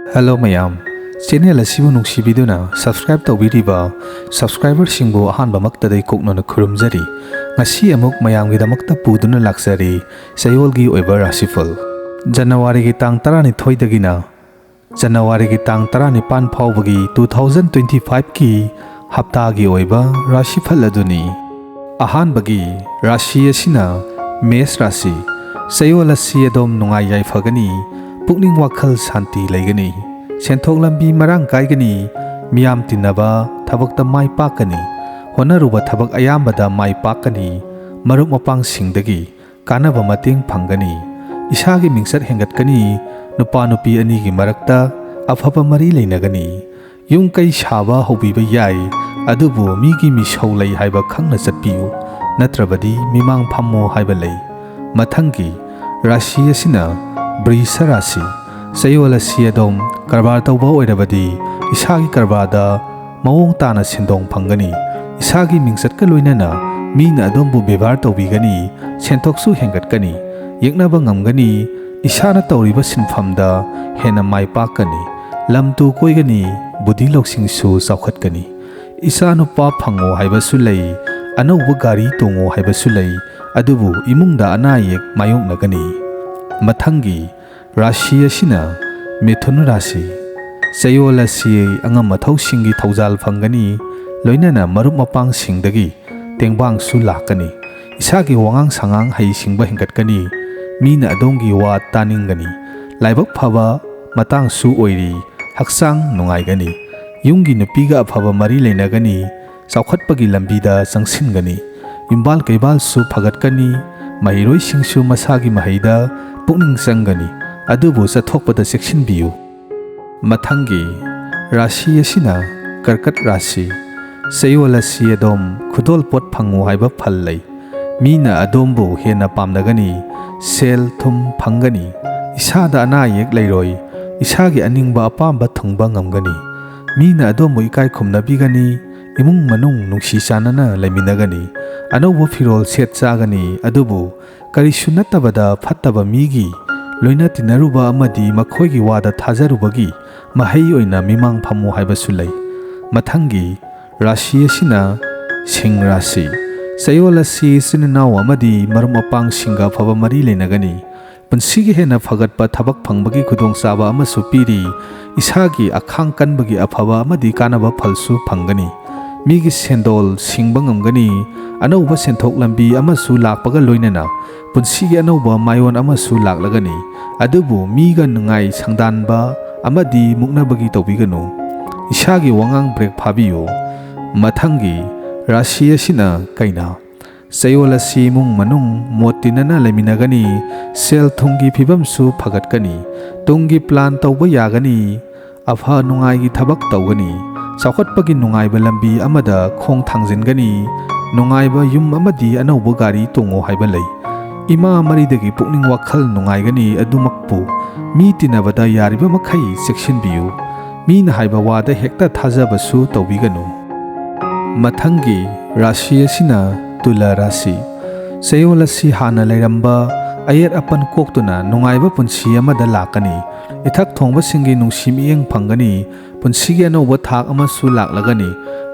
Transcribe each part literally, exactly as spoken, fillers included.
Hello ꯃꯌꯥꯝ, channel ꯑꯁꯤꯕꯨ ꯅꯨꯡꯁꯤꯕꯤꯗꯨꯅ subscribe ꯇꯧꯕꯤꯔꯤꯕ ꯁꯕꯁꯀ꯭ꯔꯥꯏꯕꯔꯁꯤꯡꯕꯨ ꯑꯍꯥꯟꯕꯃꯛꯇꯗ ꯏꯀꯣꯛꯅꯅ ꯈꯨꯔꯨꯝꯖꯔꯤ꯫ ꯉꯁꯤ ꯑꯃꯨꯛ ꯃꯌꯥꯝꯒꯤꯗꯃꯛꯇ ꯄꯨꯗꯨꯅ ꯂꯥꯛꯆꯔꯤ ꯆꯌꯣꯜꯒꯤ ꯑꯣꯏꯕ ꯔꯥꯁꯤꯐꯜ꯫ ꯖꯅꯋꯥꯔꯤꯒꯤ ꯇꯥꯡ ꯇꯔꯥꯅꯤꯊꯣꯏꯗꯒꯤꯅ ꯖꯅꯋꯥꯔꯤꯒꯤ ꯇꯥꯡ ꯇꯔꯥꯅꯤꯄꯥꯟ ꯐꯥꯎꯕꯒꯤ two thousand twenty five ꯀꯤ ꯍꯞꯇꯥꯒꯤ ꯑꯣꯏꯕ ꯔꯥꯁꯤꯐꯜ ꯑꯗꯨꯅꯤ꯫ ꯑꯍꯥꯟꯕꯒꯤ ꯔꯥꯁꯤ ꯑꯁꯤꯅ ꯃꯦꯁ ꯔꯥꯁꯤ꯫ ꯆꯌꯣꯜ ꯑꯁꯤ ꯑꯗꯨꯝ ꯅꯨꯡꯉꯥꯏ ꯌꯥꯏꯐꯒꯅꯤ, ꯄꯨꯛꯅꯤꯡ ꯋꯥꯈꯜ ꯁꯥꯟꯇꯤ ꯂꯩꯒꯅꯤ, ꯁꯦꯟꯊꯣꯛ ꯂꯝꯕꯤ ꯃꯔꯥꯡ ꯀꯥꯏꯒꯅꯤ, ꯃꯤꯌꯥꯝ ꯇꯤꯟꯅꯕ ꯊꯕꯛꯇ ꯃꯥꯏ ꯄꯥꯛꯀꯅꯤ, ꯍꯣꯠꯅꯔꯨꯕ ꯊꯕꯛ ꯑꯌꯥꯝꯕꯗ ꯃꯥꯏ ꯄꯥꯛꯀꯅꯤ, ꯃꯔꯨꯞ ꯃꯄꯥꯡꯁꯤꯡꯗꯒꯤ ꯀꯥꯟꯅꯕ ꯃꯇꯦꯡ ꯐꯪꯒꯅꯤ, ꯏꯁꯥꯒꯤ ꯃꯤꯡꯆꯠ ꯍꯦꯟꯒꯠꯀꯅꯤ, ꯅꯨꯄꯥ ꯅꯨꯄꯤ ꯑꯅꯤꯒꯤ ꯃꯔꯛꯇ ꯑꯐꯕ ꯃꯔꯤ ꯂꯩꯅꯒꯅꯤ, ꯌꯨꯝ ꯀꯩ ꯁꯥꯕ ꯍꯧꯕꯤꯕ ꯌꯥꯏ, ꯑꯗꯨꯕꯨ ꯃꯤꯒꯤ ꯃꯤꯁꯧ ꯂꯩ ꯍꯥꯏꯕ ꯈꯪꯅ ꯆꯠꯄꯤꯌꯨ, ꯅꯠꯇ꯭ꯔꯕꯗꯤ ꯃꯤꯃꯥꯡ ꯐꯝꯃꯣ ꯍꯥꯏꯕ ꯂꯩ꯫ ꯃꯊꯪꯒꯤ ꯔꯥꯁꯤ ꯑꯁꯤꯅ ꯕ꯭ꯔꯤꯁ ꯔꯥꯁꯤ꯫ ꯆꯌꯣꯜ ꯑꯁꯤ ꯑꯗꯨꯝ ꯀꯔꯕꯥꯔ ꯇꯧꯕ ꯑꯣꯏꯔꯕꯗꯤ ꯏꯁꯥꯒꯤ ꯀꯔꯕꯥꯔꯗ ꯃꯑꯣꯡ ꯇꯥꯅ ꯁꯦꯟꯗꯣꯡ ꯐꯪꯒꯅꯤ꯫ ꯏꯁꯥꯒꯤ ꯃꯤꯡꯆꯠꯀ ꯂꯣꯏꯅꯅ ꯃꯤꯅ ꯑꯗꯣꯝꯕꯨ ꯕꯦꯕꯥꯔ ꯇꯧꯕꯤꯒꯅꯤ, ꯁꯦꯟꯊꯣꯛꯁꯨ ꯍꯦꯟꯒꯠꯀꯅꯤ, ꯌꯦꯛꯅꯕ ꯉꯝꯒꯅꯤ, ꯏꯁꯥꯅ ꯇꯧꯔꯤꯕ ꯁꯤꯟꯐꯝꯗ ꯍꯦꯟꯅ ꯃꯥꯏ ꯄꯥꯛꯀꯅꯤ, ꯂꯝ ꯇꯨ ꯀꯣꯏꯒꯅꯤ, ꯕꯨꯙꯤ ꯂꯧꯁꯤꯡꯁꯨ ꯆꯥꯎꯈꯠꯀꯅꯤ꯫ ꯏꯆꯥ ꯅꯨꯄꯥ ꯐꯪꯉꯣ ꯍꯥꯏꯕꯁꯨ ꯂꯩ, ꯑꯅꯧꯕ ꯒꯥꯔꯤ ꯇꯣꯡꯉꯣ ꯍꯥꯏꯕꯁꯨ ꯂꯩ, ꯑꯗꯨꯕꯨ ꯏꯃꯨꯡꯗ ꯑꯅꯥ ꯑꯌꯦꯛ ꯃꯥꯌꯣꯛꯅꯒꯅꯤ꯫ ꯃꯊꯪꯒꯤ ꯔꯥꯁꯤ ꯑꯁꯤꯅ ꯃꯤꯊꯨꯟ ꯔꯥꯁꯤ꯫ ꯆꯌꯣꯜ ꯑꯁꯤ ꯑꯉꯝ ꯑꯊꯧꯁꯤꯡꯒꯤ ꯊꯧꯖꯥꯜ ꯐꯪꯒꯅꯤ, ꯂꯣꯏꯅꯅ ꯃꯔꯨꯞ ꯃꯄꯥꯡꯁꯤꯡꯗꯒꯤ ꯇꯦꯡꯕꯥꯡꯁꯨ ꯂꯥꯛꯀꯅꯤ꯫ ꯏꯁꯥꯒꯤ ꯋꯥꯉꯥꯡ ꯁꯉꯥꯡ ꯍꯩꯁꯤꯡꯕ ꯍꯦꯟꯒꯠꯀꯅꯤ, ꯃꯤꯅ ꯑꯗꯣꯝꯒꯤ ꯋꯥ ꯇꯥꯅꯤꯡꯒꯅꯤ꯫ ꯂꯥꯏꯕꯛ ꯐꯕ ꯃꯇꯥꯡꯁꯨ ꯑꯣꯏꯔꯤ, ꯍꯛꯆꯥꯡ ꯅꯨꯡꯉꯥꯏꯒꯅꯤ꯫ ꯌꯨꯝꯒꯤ ꯅꯨꯄꯤꯒ ꯑꯐꯕ ꯃꯔꯤ ꯂꯩꯅꯒꯅꯤ, ꯆꯥꯎꯈꯠꯄꯒꯤ ꯂꯝꯕꯤꯗ ꯆꯪꯁꯤꯟꯒꯅꯤ꯫ ꯌꯨꯝꯕꯥꯜ ꯀꯩꯕꯥꯜꯁꯨ ꯐꯒꯠꯀꯅꯤ, ꯃꯍꯩꯔꯣꯏꯁꯤꯡꯁꯨ ꯃꯁꯥꯒꯤ ꯃꯍꯩꯗ ꯄꯨꯛꯅꯤꯡ ꯆꯪꯒꯅꯤ, ꯑꯗꯨꯕꯨ ꯆꯠꯊꯣꯛꯄꯗ ꯆꯦꯛꯁꯤꯟꯕꯤꯌꯨ꯫ ꯃꯊꯪꯒꯤ ꯔꯥꯁꯤ ꯑꯁꯤꯅ ꯀꯔꯀꯠ ꯔꯥꯁꯤ꯫ ꯆꯌꯣꯜ ꯑꯁꯤ ꯑꯗꯨꯝ ꯈꯨꯗꯣꯜ ꯄꯣꯠ ꯐꯪꯉꯨ ꯍꯥꯏꯕ ꯐꯜ ꯂꯩ꯫ ꯃꯤꯅ ꯑꯗꯣꯝꯕꯨ ꯍꯦꯟꯅ ꯄꯥꯝꯅꯒꯅꯤ, ꯁꯦꯜ ꯊꯨꯝ ꯐꯪꯒꯅꯤ, ꯏꯁꯥꯗ ꯑꯅꯥ ꯑꯌꯦꯛ ꯂꯩꯔꯣꯏ, ꯏꯁꯥꯒꯤ ꯑꯅꯤꯡꯕ ꯑꯄꯥꯝꯕ ꯊꯨꯡꯕ ꯉꯝꯒꯅꯤ꯫ ꯃꯤꯅ ꯑꯗꯣꯝꯕꯨ ꯏꯀꯥꯏ ꯈꯨꯝꯅꯕꯤꯒꯅꯤ, ꯏꯃꯨꯡ ꯃꯅꯨꯡ ꯅꯨꯡꯁꯤ ꯆꯥꯟꯅꯅ ꯂꯩꯃꯤꯟꯅꯒꯅꯤ꯫ ꯑꯅꯧꯕ ꯐꯤꯔꯣꯜ ꯁꯦꯠ ꯆꯥꯒꯅꯤ, ꯑꯗꯨꯕꯨ ꯀꯔꯤꯁꯨ ꯅꯠꯇꯕꯗ ꯐꯠꯇꯕ ꯃꯤꯒꯤ ꯂꯣꯏꯅ ꯇꯤꯟꯅꯔꯨꯕ ꯑꯃꯗꯤ ꯃꯈꯣꯏꯒꯤ ꯋꯥꯗ ꯊꯥꯖꯔꯨꯕꯒꯤ ꯃꯍꯩ ꯑꯣꯏꯅ ꯃꯤꯃꯥꯡ ꯐꯝꯃꯨ ꯍꯥꯏꯕꯁꯨ ꯂꯩ꯫ ꯃꯊꯪꯒꯤ ꯔꯥꯁꯤ ꯑꯁꯤꯅ ꯁꯤꯡ ꯔꯥꯁꯤ꯫ ꯆꯌꯣꯜ ꯑꯁꯤ ꯏꯆꯤꯟ ꯏꯅꯥꯎ ꯑꯃꯗꯤ ꯃꯔꯨꯞ ꯃꯄꯥꯡꯁꯤꯡꯒ ꯑꯐꯕ ꯃꯔꯤ ꯂꯩꯅꯒꯅꯤ꯫ ꯄꯨꯟꯁꯤꯒꯤ ꯍꯦꯟꯅ ꯐꯒꯠꯄ ꯊꯕꯛ ꯐꯪꯕꯒꯤ ꯈꯨꯗꯣꯡꯆꯥꯕ ꯑꯃꯁꯨ ꯄꯤꯔꯤ꯫ ꯏꯁꯥꯒꯤ ꯑꯈꯥꯡ ꯀꯟꯕꯒꯤ ꯑꯐꯕ ꯑꯃꯗꯤ ꯀꯥꯟꯅꯕ ꯐꯜꯁꯨ ꯐꯪꯒꯅꯤ꯫ ꯃꯤꯒꯤ ꯁꯦꯟꯗꯣꯜ ꯁꯤꯡꯕ ꯉꯝꯒꯅꯤ꯫ ꯑꯅꯧꯕ ꯁꯦꯟꯊꯣꯛ ꯂꯝꯕꯤ ꯑꯃꯁꯨ ꯂꯥꯛꯄꯒ ꯂꯣꯏꯅꯅ ꯄꯨꯟꯁꯤꯒꯤ ꯑꯅꯧꯕ ꯃꯥꯏꯑꯣꯟ ꯑꯃꯁꯨ ꯂꯥꯛꯂꯒꯅꯤ꯫ ꯑꯗꯨꯕꯨ ꯃꯤꯒ ꯅꯨꯡꯉꯥꯏ ꯁꯪꯗꯥꯟꯕ ꯑꯃꯗꯤ ꯃꯨꯛꯅꯕꯒꯤ ꯇꯧꯕꯤꯒꯅꯨ꯫ ꯏꯁꯥꯒꯤ ꯋꯥꯉꯥꯡ ꯕ꯭ꯔꯦꯛ ꯐꯥꯕꯤꯌꯨ꯫ ꯃꯊꯪꯒꯤ ꯔꯥꯁꯤ ꯑꯁꯤꯅ ꯀꯩꯅ꯫ ꯆꯌꯣꯜ ꯑꯁꯤ ꯏꯃꯨꯡ ꯃꯅꯨꯡ ꯃꯣꯠ ꯇꯤꯟꯅꯅ ꯂꯩꯃꯤꯟꯅꯒꯅꯤ꯫ ꯁꯦꯜ ꯊꯨꯝꯒꯤ ꯐꯤꯕꯝꯁꯨ ꯐꯒꯠꯀꯅꯤ꯫ ꯇꯨꯡꯒꯤ ꯄ꯭ꯂꯥꯟ ꯇꯧꯕ ꯌꯥꯒꯅꯤ꯫ ꯑꯐ ꯅꯨꯡꯉꯥꯏꯒꯤ ꯊꯕꯛ ꯇꯧꯒꯅꯤ꯫ ꯆꯥꯎꯈꯠꯄꯒꯤ ꯅꯨꯡꯉꯥꯏꯕ ꯂꯝꯕꯤ ꯑꯃꯗ ꯈꯣꯡ ꯊꯥꯡꯖꯤꯟꯒꯅꯤ꯫ ꯅꯨꯡꯉꯥꯏꯕ ꯌꯨꯝ ꯑꯃꯗꯤ ꯑꯅꯧꯕ ꯒꯥꯔꯤ ꯇꯣꯡꯉꯣ ꯍꯥꯏꯕ ꯂꯩ꯫ ꯏꯃꯥ ꯃꯔꯤꯗꯒꯤ ꯄꯨꯛꯅꯤꯡ ꯋꯥꯈꯜ ꯅꯨꯡꯉꯥꯏꯒꯅꯤ꯫ ꯑꯗꯨꯃꯛꯄꯨ ꯃꯤ ꯇꯤꯟꯅꯕꯗ ꯌꯥꯔꯤꯕ ꯃꯈꯩ ꯆꯦꯛꯁꯤꯟꯕꯤꯌꯨ꯫ ꯃꯤꯅ ꯍꯥꯏꯕ ꯋꯥꯗ ꯍꯦꯛꯇ ꯊꯥꯖꯕꯁꯨ ꯇꯧꯕꯤꯒꯅꯨ꯫ ꯃꯊꯪꯒꯤ ꯔꯥꯁꯤ ꯑꯁꯤꯅ ꯇꯨꯂꯥ ꯔꯥꯁꯤ꯫ ꯆꯌꯣꯜ ꯑꯁꯤ ꯍꯥꯟꯅ ꯂꯩꯔꯝꯕ ꯑꯌꯦꯠ ꯑꯄꯟ ꯀꯣꯛꯇꯨꯅ ꯅꯨꯡꯉꯥꯏꯕ ꯄꯨꯟꯁꯤ ꯑꯃꯗ ꯂꯥꯛꯀꯅꯤ꯫ ꯏꯊꯛ ꯊꯣꯡꯕꯁꯤꯡꯒꯤ ꯅꯨꯡꯁꯤ ꯃꯤꯠꯌꯦꯡ ꯐꯪꯒꯅꯤ꯫ ꯄꯨꯟꯁꯤꯒꯤ ꯑꯅꯧꯕ ꯊꯥꯛ ꯑꯃꯁꯨ ꯂꯥꯛꯂꯒꯅꯤ꯫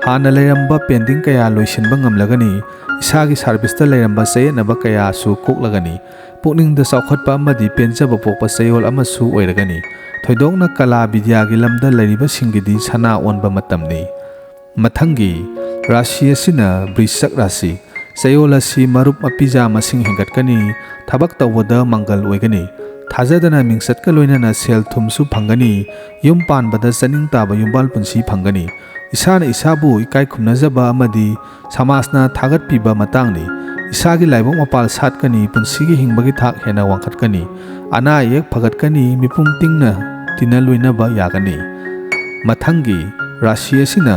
ꯍꯥꯟꯅ ꯂꯩꯔꯝꯕ ꯄꯦꯟꯗꯤꯡ ꯀꯌꯥ ꯂꯣꯏꯁꯤꯟꯕ ꯉꯝꯂꯒꯅꯤ꯫ ꯏꯁꯥꯒꯤ ꯁꯥꯔꯚꯤꯁꯇ ꯂꯩꯔꯝꯕ ꯆꯌꯦꯠꯅꯕ ꯀꯌꯥꯁꯨ ꯀꯣꯛꯂꯒꯅꯤ꯫ ꯄꯨꯛꯅꯤꯡꯗ ꯆꯥꯎꯈꯠꯄ ꯑꯃꯗꯤ ꯄꯦꯟꯖꯕ ꯄꯣꯛꯄ ꯆꯌꯣꯜ ꯑꯃꯁꯨ ꯑꯣꯏꯔꯒꯅꯤ꯫ ꯊꯣꯏꯗꯣꯛꯅ ꯀꯂꯥ ꯕꯤꯗ꯭ꯌꯥꯒꯤ ꯂꯝꯗ ꯂꯩꯔꯤꯕꯁꯤꯡꯒꯤꯗꯤ ꯁꯅꯥ ꯑꯣꯟꯕ ꯃꯇꯝꯅꯤ꯫ ꯃꯊꯪꯒꯤ ꯔꯥꯁꯤ ꯑꯁꯤꯅ ꯕ꯭ꯔꯤꯁꯛ ꯔꯥꯁꯤ꯫ ꯆꯌꯣꯜ ꯑꯁꯤ ꯃꯔꯨꯞ ꯃꯄꯤꯖꯥ ꯃꯁꯤꯡ ꯍꯦꯟꯒꯠꯀꯅꯤ꯫ ꯊꯕꯛ ꯇꯧꯕꯗ ꯃꯪꯒꯜ ꯑꯣꯏꯒꯅꯤ꯫ ꯊꯥꯖꯗꯅ ꯃꯤꯡꯆꯠꯀ ꯂꯣꯏꯅꯅ ꯁꯦꯜ ꯊꯨꯝꯁꯨ ꯐꯪꯒꯅꯤ꯫ ꯌꯨꯝ ꯄꯥꯟꯕꯗ ꯆꯥꯅꯤꯡ ꯇꯥꯕ ꯌꯨꯝꯕꯥꯜ ꯄꯨꯟꯁꯤ ꯐꯪꯒꯅꯤ꯫ ꯏꯁꯥꯅ ꯏꯁꯥꯕꯨ ꯏꯀꯥꯏ ꯈꯨꯝꯅꯖꯕ ꯑꯃꯗꯤ ꯁꯃꯥꯖꯅ ꯊꯥꯒꯠꯄꯤꯕ ꯃꯇꯥꯡꯅꯤ꯫ ꯏꯁꯥꯒꯤ ꯂꯥꯏꯕꯛ ꯃꯄꯥꯜ ꯁꯥꯠꯀꯅꯤ꯫ ꯄꯨꯟꯁꯤꯒꯤ ꯍꯤꯡꯕꯒꯤ ꯊꯥꯛ ꯍꯦꯟꯅ ꯋꯥꯡꯈꯠꯀꯅꯤ꯫ ꯑꯅꯥ ꯑꯌꯦꯛ ꯐꯒꯠꯀꯅꯤ꯫ ꯃꯤꯄꯨꯝ ꯇꯤꯡꯅ ꯇꯤꯟꯅ ꯂꯣꯏꯅꯕ ꯌꯥꯒꯅꯤ꯫ ꯃꯊꯪꯒꯤ ꯔꯥꯁꯤ ꯑꯁꯤꯅ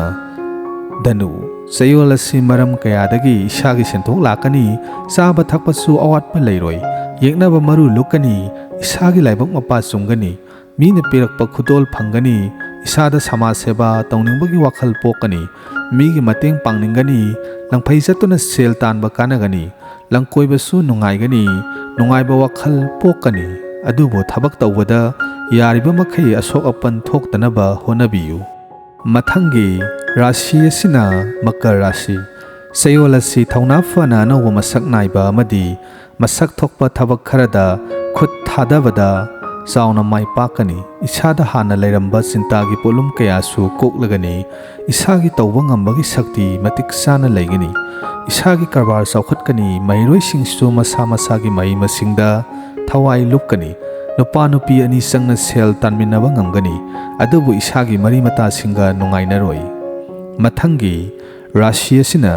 ꯙꯅꯨ꯫ ꯆꯌꯣꯜ ꯑꯁꯤ ꯃꯔꯝ ꯀꯌꯥꯗꯒꯤ ꯏꯁꯥꯒꯤ ꯁꯦꯟꯊꯣꯛ ꯂꯥꯛꯀꯅꯤ꯫ ꯆꯥꯕ ꯊꯛꯄꯁꯨ ꯑꯋꯥꯠꯄ ꯂꯩꯔꯣꯏ꯫ ꯌꯦꯛꯅꯕ ꯃꯔꯨ ꯂꯨꯛꯀꯅꯤ꯫ ꯏꯁꯥꯒꯤ ꯂꯥꯏꯕꯛ ꯃꯄꯥ ꯆꯨꯝꯒꯅꯤ꯫ ꯃꯤꯅ ꯄꯤꯔꯛꯄ ꯈꯨꯗꯣꯜ ꯐꯪꯒꯅꯤ꯫ ꯏꯁꯥꯗ ꯁꯃꯥꯖ ꯁꯦꯕꯥ ꯇꯧꯅꯤꯡꯕꯒꯤ ꯋꯥꯈꯜ ꯄꯣꯛꯀꯅꯤ꯫ ꯃꯤꯒꯤ ꯃꯇꯦꯡ ꯄꯥꯡꯅꯤꯡꯒꯅꯤ꯫ ꯂꯪꯐꯩ ꯆꯠꯇꯨꯅ ꯁꯦꯜ ꯇꯥꯟꯕ ꯀꯥꯟꯅꯒꯅꯤ꯫ ꯂꯝꯀꯣꯏꯕꯁꯨ ꯅꯨꯡꯉꯥꯏꯒꯅꯤ꯫ ꯅꯨꯡꯉꯥꯏꯕ ꯋꯥꯈꯜ ꯄꯣꯛꯀꯅꯤ꯫ ꯑꯗꯨꯕꯨ ꯊꯕꯛ ꯇꯧꯕꯗ ꯌꯥꯔꯤꯕ ꯃꯈꯩ ꯑꯁꯣꯛ ꯑꯄꯟ ꯊꯣꯛꯇꯅꯕ ꯍꯣꯠꯅꯕꯤꯌꯨ꯫ ꯃꯊꯪꯒꯤ ꯔꯥꯁꯤ ꯑꯁꯤꯅ ꯃꯀꯔ ꯔꯥꯁꯤ꯫ ꯆꯌꯣꯜ ꯑꯁꯤ ꯊꯧꯅꯥ ꯐꯅ ꯑꯅꯧꯕ ꯃꯁꯛ ꯅꯥꯏꯕ ꯑꯃꯗꯤ ꯃꯁꯛ ꯊꯣꯛꯄ ꯊꯕꯛ ꯈꯔꯗ ꯈꯨꯠ ꯊꯥꯗꯕꯗ ꯆꯥꯎꯅ ꯃꯥꯏ ꯄꯥꯛꯀꯅꯤ꯫ ꯏꯁꯥꯗ ꯍꯥꯟꯅ ꯂꯩꯔꯝꯕ ꯆꯤꯟꯇꯥꯒꯤ ꯄꯣꯠꯂꯨꯝ ꯀꯌꯥꯁꯨ ꯀꯣꯛꯂꯒꯅꯤ꯫ ꯏꯁꯥꯒꯤ ꯇꯧꯕ ꯉꯝꯕꯒꯤ ꯁꯛꯇꯤ ꯃꯇꯤꯛ ꯆꯥꯅ ꯂꯩꯒꯅꯤ꯫ ꯏꯁꯥꯒꯤ ꯀꯔꯕꯥꯔ ꯆꯥꯎꯈꯠꯀꯅꯤ꯫ ꯃꯍꯩꯔꯣꯏꯁꯤꯡꯁꯨ ꯃꯁꯥ ꯃꯁꯥꯒꯤ ꯃꯍꯩ ꯃꯁꯤꯡꯗ ꯊꯋꯥꯏ ꯂꯨꯞꯀꯅꯤ꯫ ꯅꯨꯄꯥ ꯅꯨꯄꯤ ꯑꯅꯤ ꯆꯪꯅ ꯁꯦꯜ ꯇꯥꯟꯃꯤꯟꯅꯕ ꯉꯝꯒꯅꯤ꯫ ꯑꯗꯨꯕꯨ ꯏꯁꯥꯒꯤ ꯃꯔꯤ ꯃꯇꯥꯁꯤꯡꯒ ꯅꯨꯡꯉꯥꯏꯅꯔꯣꯏ꯫ ꯃꯊꯪꯒꯤ ꯔꯥꯁꯤ ꯑꯁꯤꯅ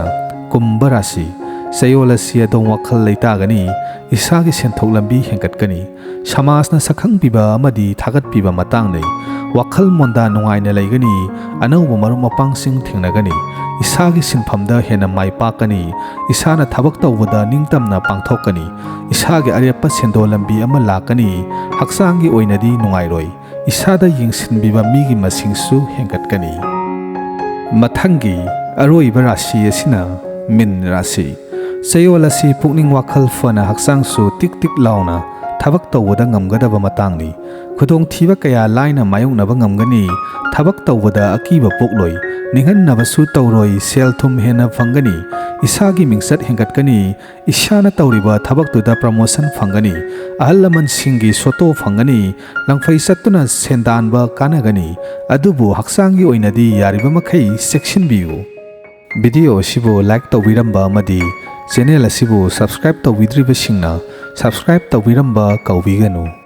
ꯀꯨꯝꯚ ꯔꯥꯁꯤ꯫ ꯆꯌꯣꯜ ꯑꯁꯤ ꯑꯗꯣꯝ ꯋꯥꯈꯜ ꯂꯩꯇꯥꯒꯅꯤ꯫ ꯏꯁꯥꯒꯤ ꯁꯦꯟꯊꯣꯛ ꯂꯝꯕꯤ ꯍꯦꯟꯒꯠꯀꯅꯤ꯫ ꯁꯃꯥꯖꯅ ꯁꯛꯈꯪꯕꯤꯕ ꯑꯃꯗꯤ ꯊꯥꯒꯠꯄꯤꯕ ꯃꯇꯥꯡꯅꯤ꯫ ꯋꯥꯈꯜ ꯃꯣꯟꯗꯥ ꯅꯨꯡꯉꯥꯏꯅ ꯂꯩꯒꯅꯤ꯫ ꯑꯅꯧꯕ ꯃꯔꯨꯞ ꯃꯄꯥꯡꯁꯤꯡ ꯊꯦꯡꯅꯒꯅꯤ꯫ ꯏꯁꯥꯒꯤ ꯁꯤꯟꯐꯝꯗ ꯍꯦꯟꯅ ꯃꯥꯏ ꯄꯥꯛꯀꯅꯤ꯫ ꯏꯁꯥꯅ ꯊꯕꯛ ꯇꯧꯕꯗ ꯅꯤꯡꯇꯝꯅ ꯄꯥꯡꯊꯣꯛꯀꯅꯤ꯫ ꯏꯁꯥꯒꯤ ꯑꯔꯦꯞꯄ ꯁꯦꯟꯗꯣꯜ ꯂꯝꯕꯤ ꯑꯃ ꯂꯥꯛꯀꯅꯤ꯫ ꯍꯛꯆꯥꯡꯒꯤ ꯑꯣꯏꯅꯗꯤ ꯅꯨꯡꯉꯥꯏꯔꯣꯏ꯫ ꯏꯁꯥꯗ ꯌꯦꯡꯁꯤꯟꯕꯤꯕ ꯃꯤꯒꯤ ꯃꯁꯤꯡꯁꯨ ꯍꯦꯟꯒꯠꯀꯅꯤ꯫ ꯃꯊꯪꯒꯤ ꯑꯔꯣꯏꯕ ꯔꯥꯁꯤ ꯑꯁꯤꯅ ꯃꯤꯟ ꯔꯥꯁꯤ꯫ ꯆꯌꯣꯜ ꯑꯁꯤ ꯄꯨꯛꯅꯤꯡ ꯋꯥꯈꯜ ꯐꯅ ꯍꯛꯆꯥꯡꯁꯨ ꯇꯤꯛ ꯇꯤꯛ ꯂꯥꯎꯅ ꯊꯕꯛ ꯇꯧꯕꯗ ꯉꯝꯒꯗꯕ ꯃꯇꯥꯡꯅꯤ꯫ ꯈꯨꯗꯣꯡꯊꯤꯕ ꯀꯌꯥ ꯂꯥꯏꯅ ꯃꯥꯌꯣꯛꯅꯕ ꯉꯝꯒꯅꯤ꯫ ꯊꯕꯛ ꯇꯧꯕꯗ ꯑꯀꯤꯕ ꯄꯣꯛꯂꯣꯏ꯫ ꯅꯤꯡꯍꯟꯅꯕꯁꯨ ꯇꯧꯔꯣꯏ꯫ ꯁꯦꯜ ꯊꯨꯝ ꯍꯦꯟꯅ ꯐꯪꯒꯅꯤ꯫ ꯏꯁꯥꯒꯤ ꯃꯤꯡꯆꯠ ꯍꯦꯟꯒꯠꯀꯅꯤ꯫ ꯏꯁꯥꯅ ꯇꯧꯔꯤꯕ ꯊꯕꯛꯇꯨꯗ ꯄ꯭ꯔꯃꯣꯁꯟ ꯐꯪꯒꯅꯤ꯫ ꯑꯍꯜ ꯂꯃꯟꯁꯤꯡꯒꯤ ꯁꯣꯇꯣ ꯐꯪꯒꯅꯤ꯫ ꯂꯪꯐꯩ ꯆꯠꯇꯨꯅ ꯁꯦꯟꯗꯥꯟꯕ ꯀꯥꯟꯅꯒꯅꯤ꯫ ꯑꯗꯨꯕꯨ ꯍꯛꯆꯥꯡꯒꯤ ꯑꯣꯏꯅꯗꯤ ꯌꯥꯔꯤꯕ ꯃꯈꯩ ꯆꯦꯛꯁꯤꯟꯕꯤꯌꯨ꯫ ꯚꯤꯗꯤꯑꯣ ꯑꯁꯤꯕꯨ ꯂꯥꯏꯛ ꯇꯧꯕꯤꯔꯝꯕ ꯑꯃꯗꯤ ꯆꯦꯅꯦꯜ ꯑꯁꯤꯕꯨ ꯁꯕꯁꯀ꯭ꯔꯥꯏꯕ ꯇꯧꯕꯤꯗ꯭ꯔꯤꯕꯁꯤꯡꯅ ꯁꯕꯁꯀ꯭ꯔꯥꯏꯕ ꯇꯧꯕꯤꯔꯝꯕ ꯀꯥꯎꯕꯤꯒꯅꯨ꯫